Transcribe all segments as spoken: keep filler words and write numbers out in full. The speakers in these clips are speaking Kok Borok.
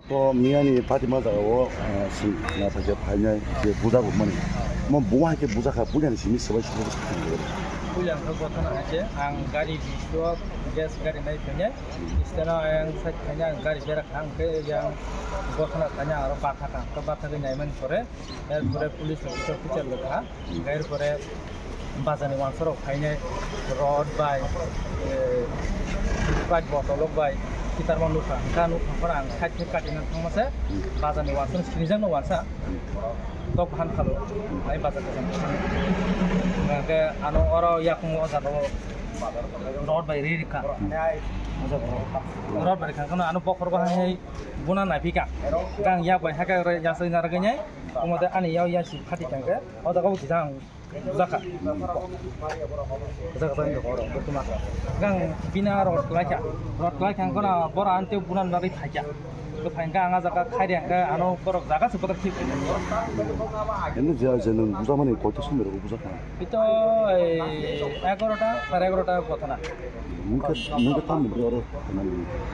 To miyani Fatima jaga o, eh, sing na phaikhe phainai je buja rok mani. Mo bo hai khe buja kha, buja ni simi swbai swbai. Puila ang khe gotha na hai khe ang gari biso gas gari nai phainai. Istana ang side phainai ang gari berak ang khe yang gotha na phainai aro batha kha. To batha khe nai mani pore, er pore police officer khe chelok kha. Hingke er pore bazar ni wansarok phainai rod bai, eh, Sprite bottle rok bai kitarma nukha. Hingke ang nukha phano ang side khe katina thangma se bazar ni wansarok sinijak no wansa tok bahan phalo ai bazar kaisa. Hingke ano oro yakung o jaga o rod bai ri rikha. Rod bai rikha kono ano bokhor bahai hai buna naipika. Gang yak bai hakhe oro yasai narwgwi nai. Omo de ani yao yasi phati kangke o jaga o kijang. Bujaka. Bujaka tang ko oro, butuma. Gang bina rod klaika. Rod klaika ang kona bora ante bunan bagwi phaikya. Ko phainka ang jaga khairi ang ano borok jaga se botor thik. Eno je je nang buja mani koito somoi rok bujaka. Ito ei egarota, sare egarota gotona. Nungke nungke tam ni oro.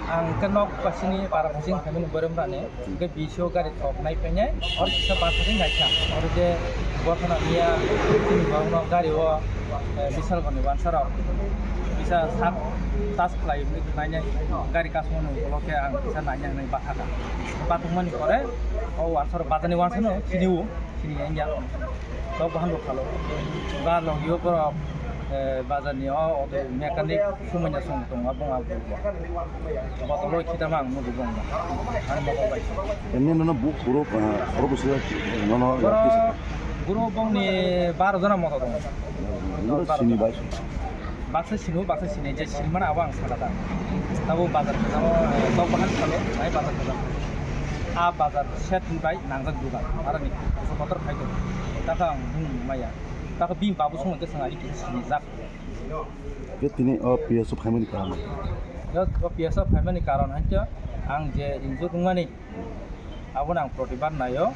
Ang ke nok pasini para pasing kami ni borem rani. Hingke biso gari thok nai phainai, oro kisa bathari naikha. Oro je gotha na niya, chini borokno gari o, eh, bisal goni wansarok kisa sak tas khlai wngwi nainai, gari kasmo nung ulo khe ang kisa nainai hinwi bathakha. Bathakmani pore o wansarok bazani wansano sini o. Sini ya, ya. Tok bahan rok khalo. Ba logio borok, eh, bazar ni o auto mechanic sumanya song tong abong abong. Botolo khita mang nugo bong. Ani motor bai. Emni nono bu puro, eh, puro busi nono. Boro, boro bong ni baro jona motor dong. Nono sini bai. Baksa sino, baksa sini je sini mana abo ang sana ta. Tabo bazar kajang, eh, tok bahan salo, ai bazar kajang. A bazar set ni bai nangjak dugan, aroni kusu kotor khai to. Taka ang bung maya. Taka bini babu song te sanga iki sini jak. Ke tini o P S O phaimani karon. Yo, o P S O phaimani karon hai to ang je injur wngmani. Abono ang protibad naio.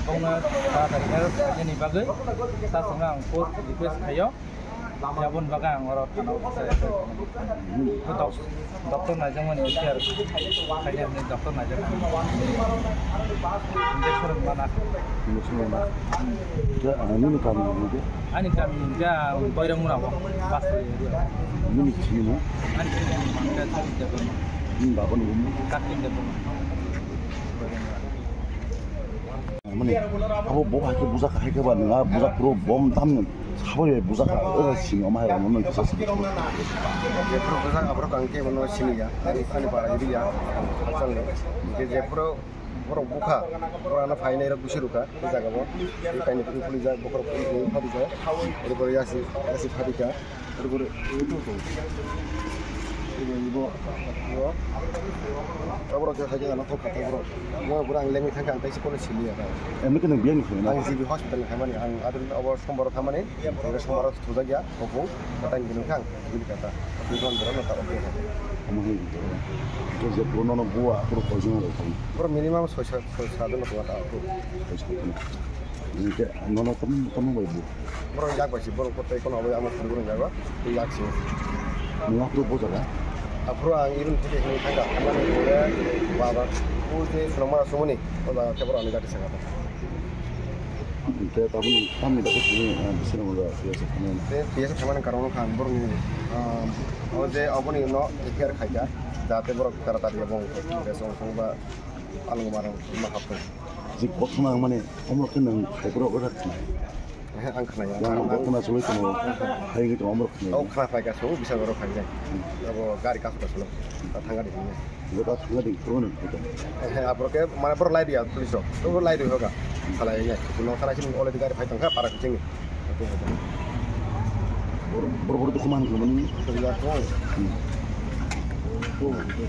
Bongno taratari help khainani bagwi. Sasongno ang court request khaio. Aboni bagwi ang oro thana o kisa dok-, doctor naijakmani F I R khainani doctor naijakmani. Injection mana. Injection mana. Ya, ah, nini kami ni dia? Ani kami ni dia Boiramura bo, Basri area. Nini chini mo? Ani chini mo, Mangkha Sari Debbarma. Nini baba ni mo? Kartik Debbarma. Mani, abo bo hai khe buja kha hai khe ba nang buja pro bom dam nang. Sabo ye buja kha, o sini o mai rang nang kisa sini. Jepro buja abro kang ke mano sini ya, ani, ani para iri ya, asal ni. Ke jepro borok bukha, borok ano phainai rok busi rukha, o jaga bo. Tei kainwi phuri phuri jak, bokhorok phuri phuri phadi jak. Eri pore yasi, yasi phadi kha. Eri pore, eri pore, eri pore, ibo, ibo. Abo rok khe hai khe ano thok kha, thok rok. Mo pura ang lengwi thang kha, ang taisi kono sili ya. Emni khe nwng biyang ni phaimani? Ang G B hospital ni phaimani, ang adin abo sombar o thamani, sombar o thujak ya, kopung, tang bini kha ang. Bini kata, bini kata, bini kata, oke. Omo hai, je, je, bro, nono bua, bro, poison rok tong. Bro, minimum soi sa, soi sa jon tong ta, bro. Soi sa jon. Bini ke, nono tam, tam bai bu. Bro, yak bai si, bro, kotai kono bai ama suri bro jago, yak si. Nang bro, bo jaga? Bro, ang irun theke hini thangka, amani bore, baba, bu je, sulamara sumuni, o jaga ke bro, ani gati saka. Hingke tabuk tamni bagwi tini, ah, bising rok P S O thangmani. Tei P S O thangmani karon wngkha ang borokni, ah, o je oboni no F I R khaikha, jahate borok taratari abo wngkha, P S O wngkha ba along barong ma haptong. Je kothoma ang mani omorok khe nwng khaiborok wngkha khna. He, ang khna ya. Yang kothoma choli tongo, hai wngwi tongo omorok khna. O khna phaikha so, bising borok khaikha. Hmm. Abo gari kasu kasu no, ta thangani hwnwi. Bo ta thangna di, phuru nang phuru. Eh, aphuru khe, mane, borok lai di ya, police rok. Borok lai di hoga. Salai ya. Nokha nai sini already gari phai tongkha, para kuching ni. Borok, borok, borok dukhu man khe mani. Ya, ko. Hmm. Ko, ko,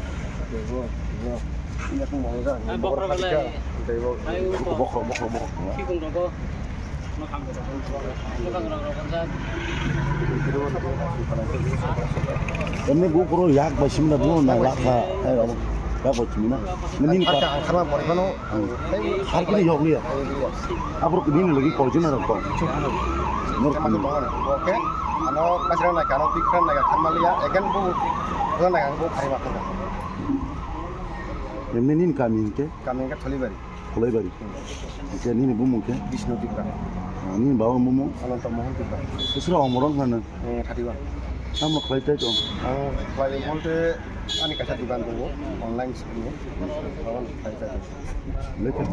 ko, ko. Ya, ko, mo, ga. Ai, bokhorok lai. Dai, bo. Ai, bokhorok, bokhorok, bokhorok. Ki kung rogo. Emni bo puro yak bai simna bo na lakha, eh, yak bai simna. Nini ka. Ang kharma bori mano. Har kini yok liya. Abro nini logi koi jona rok kong. Nor kini. Oke. Ano kasra na kano tikran na kharma liya. Again bo, bo na bo khai ma. Emni nini kami hingke? Kami hingke Tholibari. Tholibari. Hingke nini bumung ke? Bishnu Tripura. Ah, nini baba bumung? Ananta Mohan Tripura. Bisra omorong hana? Eh, thirty-one. Tamo khlai tai to? Ang khlai bolte ani kaisa dukan tongo, online shopping ni. Tamo khlai tai. Lekha?